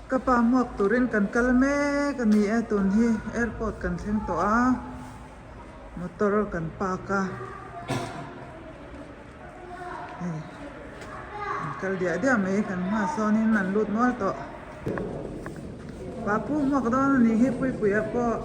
Ka pa hmuak turin kan kal mek a ni e, tun hi airport kan thleng tawh a, motor kan park a, hei an kal diah diah mai kan hma sawnin an lut nual tawh. Papu hmuak dawn a nih hi Puipuia pawh.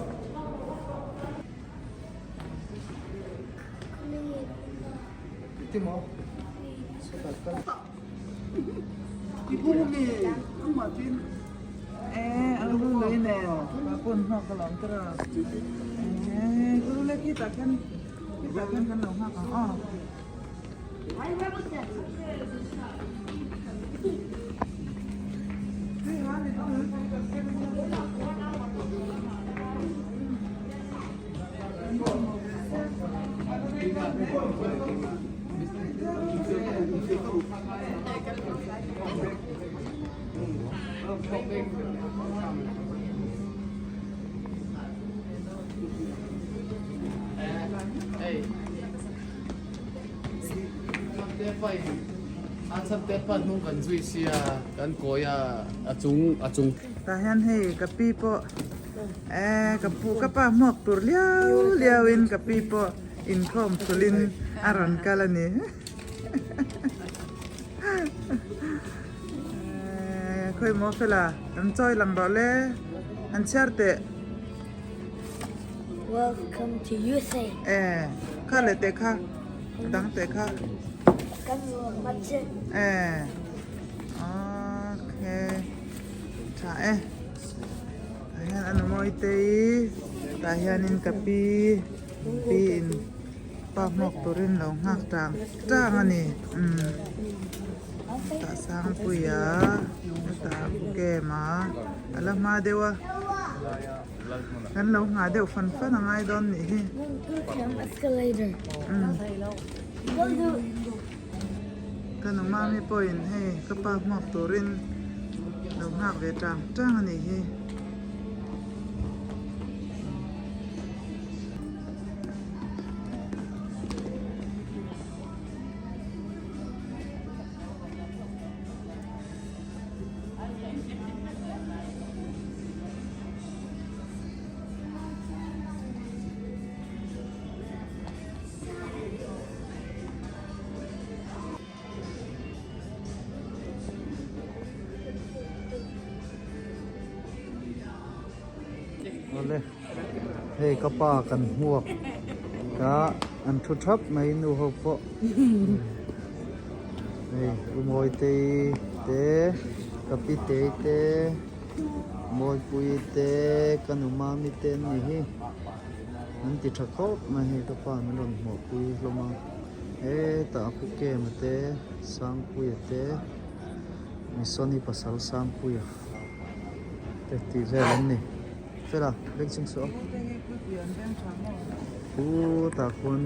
Tah hian hei ka pi pawh eh ka pu ka pa hmuak tur liau liau in ka pi pawh inkhawm thulhin a rawn kal a ni. Khawi maw fela an chawi lang rawh le an chhiar teh. Welcome to USA. Eh kha leh teh kha dang teh kha. Kan ruang che. Eh okay tha e. Tah hian an mawi te i tah hianin ka pi pi in pa hmuak turin lo nghak tang tang a ni umm tah sangpuia hetah pu kem a a la hma deuh a kan lo nghah deuh fan fan a ngai dawn nih hi umm ka nu mami pawhin hei ka pa hmuak turin lo nghak ve tang tang a nih hi. Awle hei ka pa kan hmuak ka an thu thap mai nu ho pawh hei u Mawitei te ka pi tei te Mawipui te ka nu Mami te an ni hi an ti tha khawp mai hei ka pa min rawn hmuah pui hlawm a hetah a pu Kema te Sangpuia te Misoni pasal Sangpuia. Te tih vel an ni. Fela, beng chhung suh a. Pu tah khuan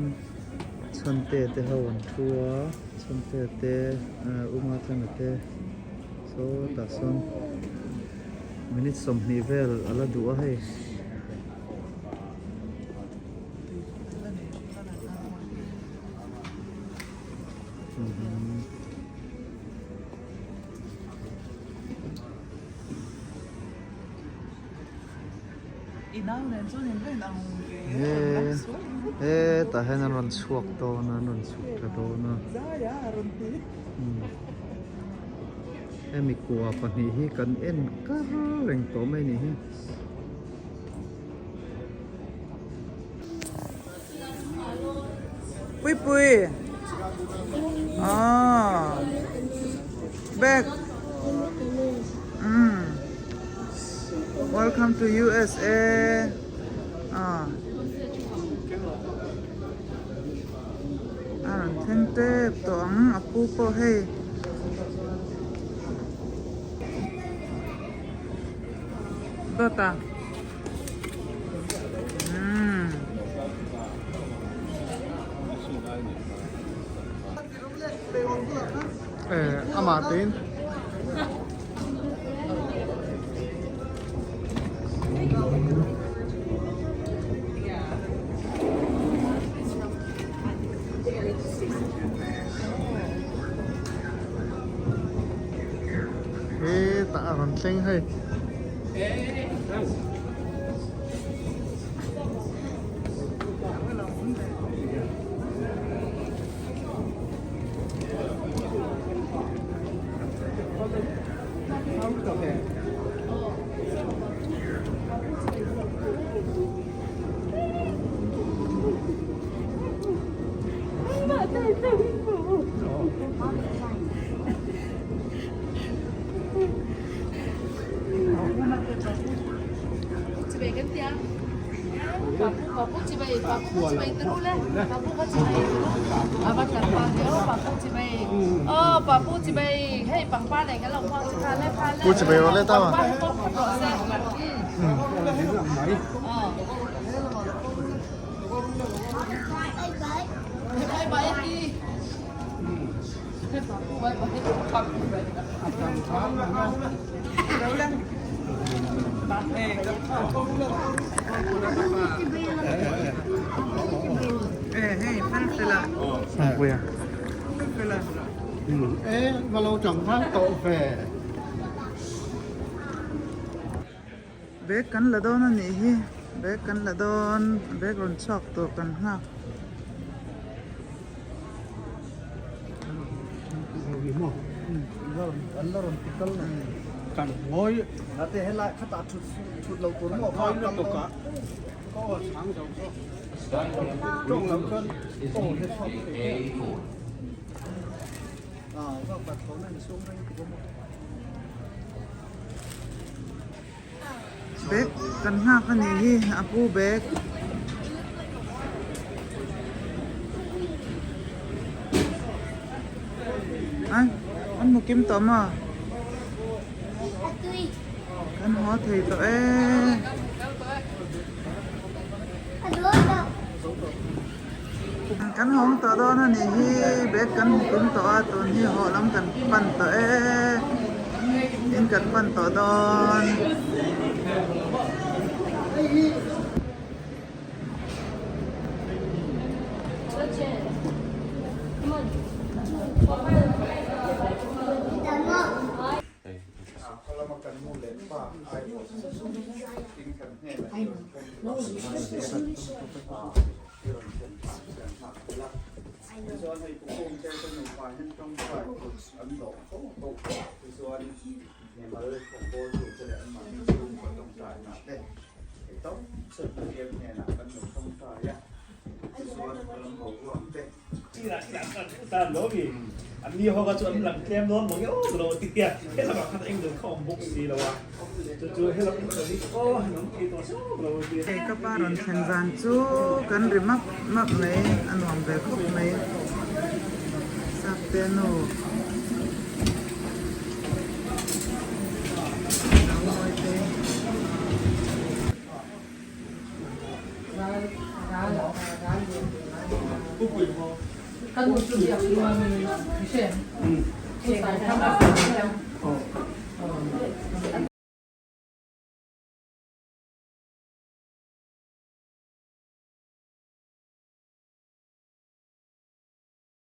chhante te ho an thu a, chhante te Uma thana te saw tah sawn minute 20 vel a la duh a hei. Hetah hian an rawn chhuak dawn a an rawn chhuk ta dawn a hemi kua pahnih hi kan en kar reng tawh mai a nih hi. Pui pui ah bag umm welcome to USA ah a rawn thleng tep tawh ang a pu pawh hei. Dawt a. Amah tein hetah a rawn thleng hei. Pu chibai rawh le ta ma. Bag kan la dawn a nih hi bag kan la dawn bag rawn chhuak tur kan nghak. Bag kan nghak a nih hi a pu bag. A an hmu kim tawh maw? Kan haw thei tawh e. Kan hawng tawh dawn a nih hi bag kan hmu kim tawh a tun hi haw lam kan pan tawh e in kan pan tawh dawn. Hei ka pa rawn thlen zan chu kan ri map map mai a nuam ve khawp mai Sakte nu lo ngawi te.